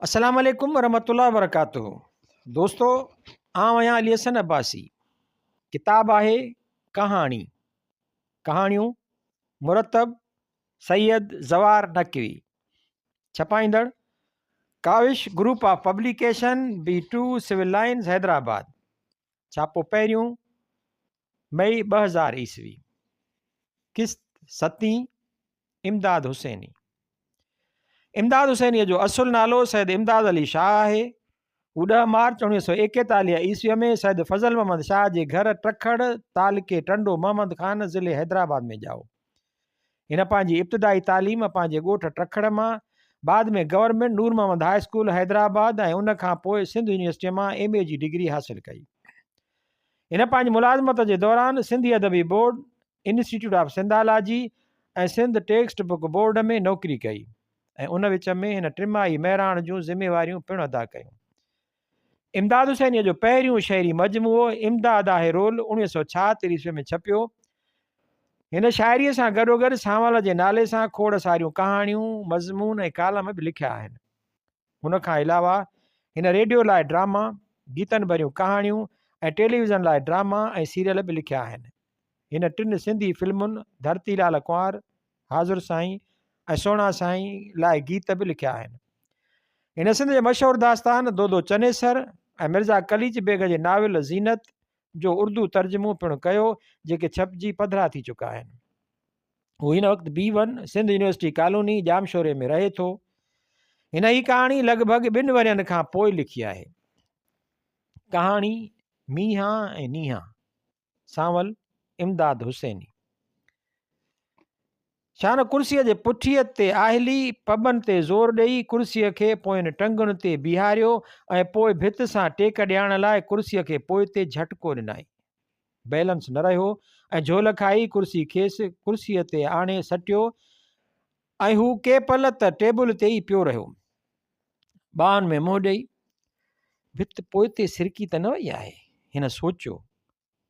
السلام عليڪم ورحمة الله وبرڪاته دوستو آئون آهيان علي حسن عباسي ڪتاب آهي ڪهاڻي ڪهاڻيون مرتب سيد زوار Naqvi ڇپائيندڙ Kawish group of publication B two civil lines Hyderabad ڇاپو پهريون مئي 2000 عيسوي قسط ستين امداد حسيني امداد حسينيء جو اصل نالو سيد امداد علي شاهه آهي. هو ڏهه مارچ 1941 عيسويء ۾ سيد فضل محمد شاهه جي گهر ٽکڙ، تعلقي ٽنڊو محمد خان، ضلعي حيدرآباد ۾ ڄائو. هن پنهنجي ابتدائي تعليم پنهنجي ڳوٺ ٽکڙ مان، بعد ۾ government Noor Muhammad high school Hyderabad ۽ ان کان پوء سنڌ يونيورسٽيء مان ايم اي جي ڊگري حاصل ڪئي. هن پنهنجي ملازمت جي دوران سنڌي ادبي board, institute of Sindhology ۽ Sindh text book board ۾ نوڪري ڪئي ۽ ان وچ ۾ هن ٽماهي مهراڻ جون ذميواريون پڻ ادا ڪيون. امداد حسينيء جو پهريون شعري مجموعو امداد آهي رول 1976 عيسوي ۾ ڇپيو. هن شاعريء سان گڏوگڏ سانول جي نالي سان کوڙ ساريون ڪهاڻيون، مضمون ۽ ڪالم به لکيا آهن. ان کان علاوه هن ريڊيو لاء ڊراما، گيتن ڀريون ڪهاڻيون ۽ ٽيليويزن لاء ڊراما ۽ سيريل به لکيا آهن. هن ٽن سنڌي فلمن ڌرتي لال ڪنوار، حاضر سائين ۽ سهڻا سائين لاء گيت به لکيا آهن. هن سنڌ جي مشهور داستان دودو چنيسر ۽ مرزا قليچ بيگ جي ناول زينت جو اردو ترجمو پڻ ڪيو جيڪي ڇپجي پڌرا ٿي چڪا آهن. هو هن وقت B one Sindh university colony ڄامشوري ۾ رهي ٿو. هن هي ڪهاڻي لڳ ڀڳ ٻن ورهين کان پوء لکي آهي. ڪهاڻي مينهان ۽ نينهان، سانول امداد حسيني. شان ڪرسيء جي پٺيء تي آهلي پٻن تي زور ڏيئي ڪرسيء کي پوين ٽنگن تي بيهاريو ۽ پوء ڀت سان ٽيڪ ڏيڻ لاء ڪرسيء کي پوئتي جهٽڪو ڏنائين. بيلنس نه رهيو ۽ جهول کائي ڪرسي کيس ڪرسيء تي آڻي سٽيو ۽ هو ڪي پل ته ٽيبل تي ئي پيو رهيو. ٻانهن ۾ منهن ڏئي، ڀت پوئتي سرڪي ته نه وئي آهي؟ هن سوچيو.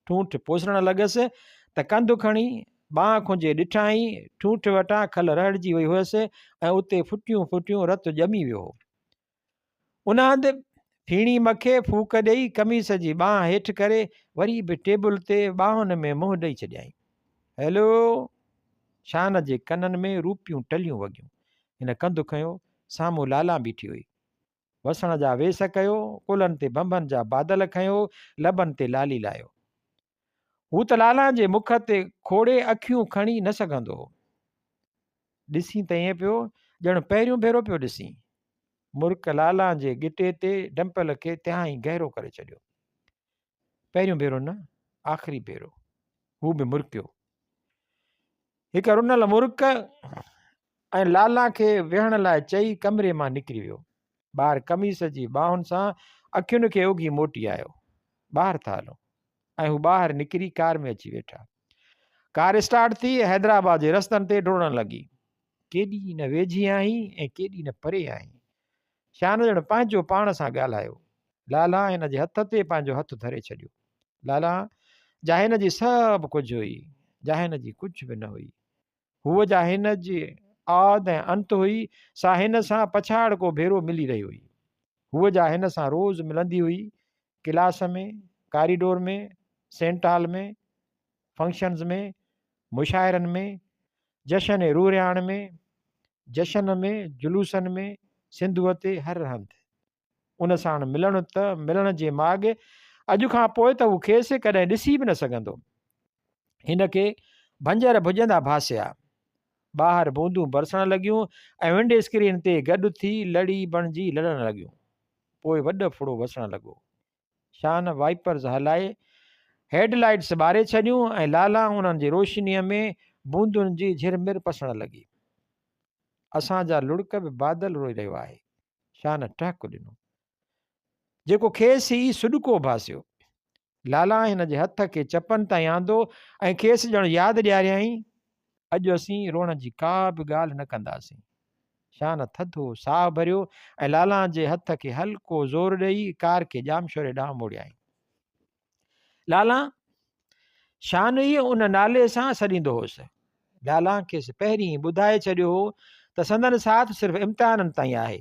ٺونٺ پوسرڻ لڳس ته ڪنڌ کڻي ٻانهن کنجي ڏٺائين، ٺونٺ وٽان کل رهڙجي وئي هيس ۽ اتي ڦٽيون ڦٽيون رت ڄمي ويو هو. ان هنڌ ڦيڻي مکي ڦوڪ ڏيئي قميص جي ٻانهن هيٺ ڪري وري به ٽيبل تي ٻانهن ۾ منهن ڏئي ڇڏيائين. هيلو! شان جي ڪنن ۾ روپيون ٽليون وڳيون. هن ڪنڌ کنيو، سامهون لالان بيٺي هئي. وسڻ جا ويس ڪيو، ڪلهن تي ڀنڀن جا بادل کنيو، لبن تي لالي لايو. هو ته لالان جي مک تي کوڙي اکيون کڻي نه سگهندو هو. ڏسين ته ائين پيو ڄڻ پهريون ڀيرو پيو ڏسين. مرڪ لالان جي ڳٽي تي ڊمپل کي تهائين گهرو ڪري ڇڏيو. پهريون ڀيرو نه، آخري ڀيرو. هو به مرڪيو. هڪ رنل مرڪ ۽ لالان کي ويهڻ لاء چئي ڪمري مان نڪري ويو. ٻاهر قميص جي ٻانهن سان اکين کي اگهي موٽي آيو. ٻاهر ٿا هلون. ۽ هو ٻاهر نڪري ڪار ۾ اچي ويٺا. ڪار اسٽارٽ ٿي حيدرآباد جي رستن تي ڊوڙڻ لڳي. ڪيڏي نه ويجهي آهين ۽ ڪيڏي نه پري آهين. شان ڄڻ پنهنجو پاڻ سان ڳالهايو. لالان هن جي هٿ تي پنهنجو هٿ ڌري ڇڏيو. لالان، جا هن جي سڀ ڪجهه هئي، جا هن جي ڪجهه به نه هئي. هوء جا هن جي آد ۽ انت هئي، سا هن سان پڇاڙڪو ڀيرو ملي رهي هئي. هوء جا هن سان روز ملندي هئي، ڪلاس ۾، ڪاريڊور ۾، سينٽ هال ۾، فنڪشنز ۾، مشاعرن ۾، جشن روح رهاڻ ۾، جشن ۾، جلوسن ۾، سنڌوء تي هر هنڌ. ان ساڻ ملڻ ته ملڻ جي ماڳ، اڄ کان پوء ته هو کيس ڪڏهن ڏسي به نه سگهندو. هن کي ڀنجر ڀڄندا ڀاسيا. ٻاهر بوندون برسڻ لڳيون ۽ ونڊ اسڪرين تي گڏ ٿي لڙي بڻجي لڙڻ لڳيون. پوء وڏ ڦڙو وسڻ لڳو. شان وائپرز هلائي هيڊ لائيٽس ٻاري ڇڏيون ۽ لالان انهن جي روشنيء ۾ بوندن جي جهرمر پسڻ لڳي. اسان جا لڙڪ به بادل روئي رهيو آهي. شان ٽهڪ ڏنو. جيڪو کيس ئي سڏڪو ڀاسيو. لالان هن جي هٿ کي چپن تائين آندو ۽ کيس ڄڻ ياد ڏياريائين، اڄ اسين روئڻ جي ڪا به ڳالهه نه ڪنداسين. شان ٿڌو ساهه ڀريو ۽ لالان جي هٿ کي هلڪو زور ڏيئي ڪار کي ڄامشوري ڏانهن موڙيائين. لالان! شان ئي ان نالي سان سڏيندو هوس. لالان کيس پهرين ئي ٻڌائي ڇڏيو هو ته سندن ساٿ صرف امتحانن تائين آهي.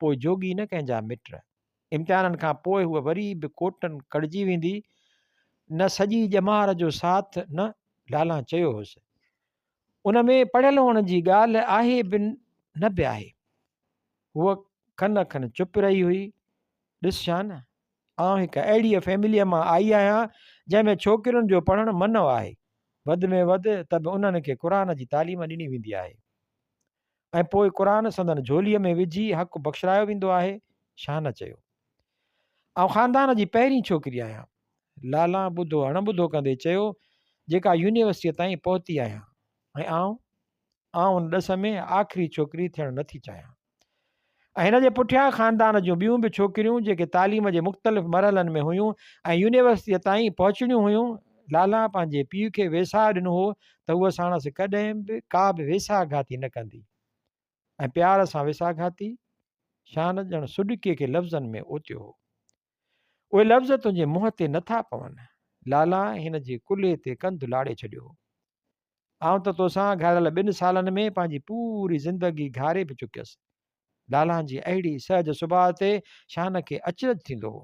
پوء جوڳي نه ڪنهن جا مٽ. امتحانن کان پوء هوء وري به ڪوٽن ڪڙجي ويندي. نه سڄي ڄمار جو ساٿ نه، لالان چيو هوس. ان ۾ پڙهيل هئڻ جي ڳالهه آهي به نه به آهي. هوء کن کن چپ رهي هئي. ڏس شان، آئون هڪ اهڙيء فيمليء مان آئي آهيان، جنهن ۾ ڇوڪرين جو پڙهڻ منع آهي. وڌ ۾ وڌ ته به انهن کي قرآن جي تعليم ڏني ويندي آهي ۽ پوء قرآن سندن جهوليء ۾ وجهي حق بخشرايو ويندو آهي. شان چيو. آئون خاندان جي پهرين ڇوڪري آهيان. لالان ٻڌو اڻ ٻڌو ڪندي چيو، جيڪا يونيورسٽيء تائين پهتي آهيان ۽ آئون، آئون ان ڏس ۾ آخري ڇوڪري ٿيڻ نٿي چاهيان. ۽ هن جي پٺيان خاندان جون ٻيون به ڇوڪريون جيڪي تعليم جي مختلف مرحلن ۾ هيون ۽ يونيورسٽيء تائين پهچڻيون هيون، لالان پنهنجي پيء کي ويساهه ڏنو هو ته هوء ساڻس ڪڏهن به ڪا به ويساهه گهاتي نه ڪندي ۽ پيار سان ويساهه گهاتي؟ شان ڄڻ سڏڪي کي لفظن ۾ اوتيو هو. اهي لفظ تنهنجي منهن تي نٿا پون. لالان هن جي ڪلهي تي ڪنڌ لاڙي ڇڏيو هو. آئون ته توسان گهاريل ٻن سالن ۾ پنهنجي پوري زندگي گهاري به چڪيس. لالان جي اهڙي سهج سڀاء تي شان کي اچرج ٿيندو هو.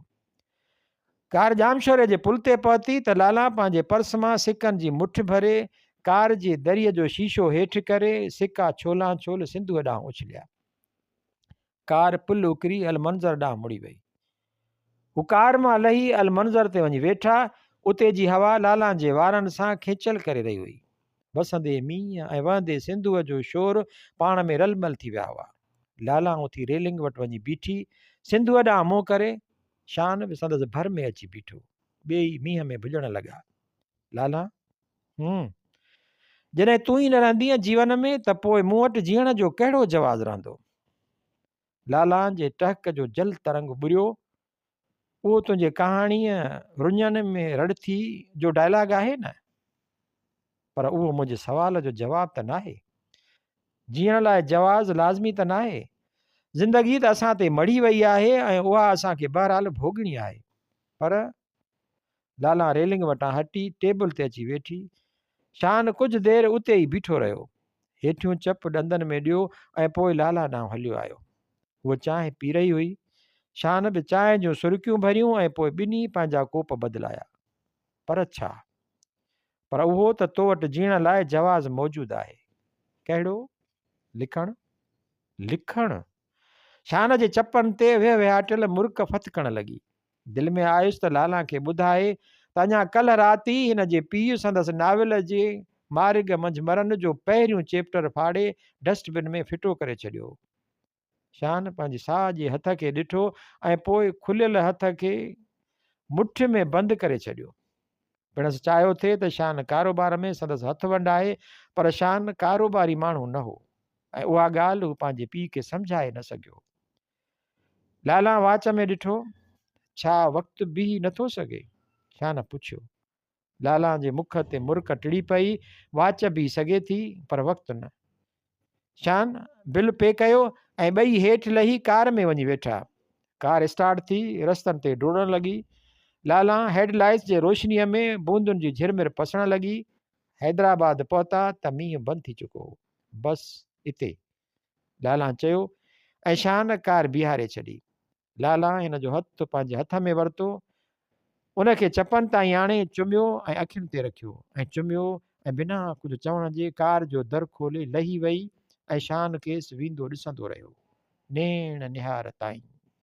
ڪار ڄامشوري جي پل تي پهتي ته لالان پنهنجي پرس مان سڪن جي مٺ ڀري ڪار جي دريء جو شيشو هيٺ ڪري سڪا ڇولان ڇول سنڌوء ڏانهن اڇليا. ڪار پل اڪري المنظر ڏانهن مڙي وئي. هو ڪار مان لهي المنظر تي وڃي ويٺا. اتي جي هوا لالان جي وارن سان کينچل ڪري رهي هئي. وسندي مينهن ۽ وهندي سنڌوء جو شور پاڻ ۾ رلمل ٿي ويا هئا. لالان اٿي ريلنگ وٽ وڃي بيٺي. سنڌوء ڏانهن منهن ڪري، شان به سندس ڀر ۾ اچي بيٺو. ٻيئي مينهن ۾ ڀڄڻ لڳا. لالان، هون. جڏهن تون ئي نه رهندينء جيون ۾ ته پوء مون وٽ جيئڻ جو ڪهڙو جواز رهندو؟ لالان جي ٽهڪ جو جل ترنگ ٻريو. اهو تنهنجي ڪهاڻيء رڃن ۾ رڙ ٿي جو ڊائلاگ آهي نه؟ پر اهو منهنجي سوال جو جواب ته ناهي. جيئڻ لاء جواز لازمي ته ناهي. زندگي ته اسان تي مڙهي وئي آهي ۽ اها اسان کي بهرحال ڀوڳڻي آهي. پر لالان ريلنگ وٽان هٽي ٽيبل تي اچي ويٺي. شان ڪجهه دير اتي ئي بيٺو رهيو. هيٺيون چپ ڏندن ۾ ڏيو ۽ پوء لالا ڏانهن هليو آيو. هوء چانهه پي رهي هئي. شان به چانهه جون سرڪيون ڀريون ۽ پوء ٻنهي پنهنجا ڪوپ بدلايا. پر ڇا؟ پر اهو ته تو وٽ جيئڻ لاء جواز موجود آهي. ڪهڙو؟ لکڻ؟ لکڻ؟ شان جي چپن تي ويهه ويهاٽيل مرڪ ڦٿڪڻ لڳي. دل ۾ آيس ته لالان کي ٻڌائي ته اڃا ڪلهه رات ئي هن جي پيء سندس ناول جي مارڳ منجهه مرن جو پهريون چيپٽر ڦاڙي ڊسٽ بن ۾ ڦٽو ڪري ڇڏيو هو. شان پنهنجي ساڄي هٿ کي ڏٺو ۽ پوء کليل هٿ کي مٺ ۾ بند ڪري ڇڏيو. پڻس چاهيو ٿي ته شان ڪاروبار ۾ سندس هٿ ونڊائي پر شان ڪاروباري ماڻهو نه هو ۽ اها ڳالهه هو پنهنجي پيء کي سمجهائي نه سگهيو. لالان واچ ۾ ڏٺو، ڇا وقت بيهي نٿو سگهي؟ شان پڇيو. لالان جي مک تي مرڪ ٽڙي پئي، واچ بيهي سگهي ٿي، پر وقت نه. شان بل پي ڪيو ۽ ٻئي هيٺ لهي ڪار ۾ وڃي ويٺا. ڪار اسٽارٽ ٿي، رستن تي ڊوڙڻ لڳي. لالان هيڊ لائيٽس جي روشنيء ۾ بوندن جي جهرمر پسڻ لڳي. حيدرآباد پهتا ته مينهن بند ٿي چڪو هو. بس اتي. لالان چيو ۽ شان ڪار بيهاري ڇڏي. لالان هن جو هٿ پنهنجي هٿ ۾ ورتو، ان کي چپن تائين آڻي چميو ۽ اکين تي رکيو ۽ چميو ۽ بنا ڪجهه چوڻ جي ڪار جو در کولي لهي وئي ۽ شان کيس ويندو ڏسندو رهيو. نيڻ نهار تائين.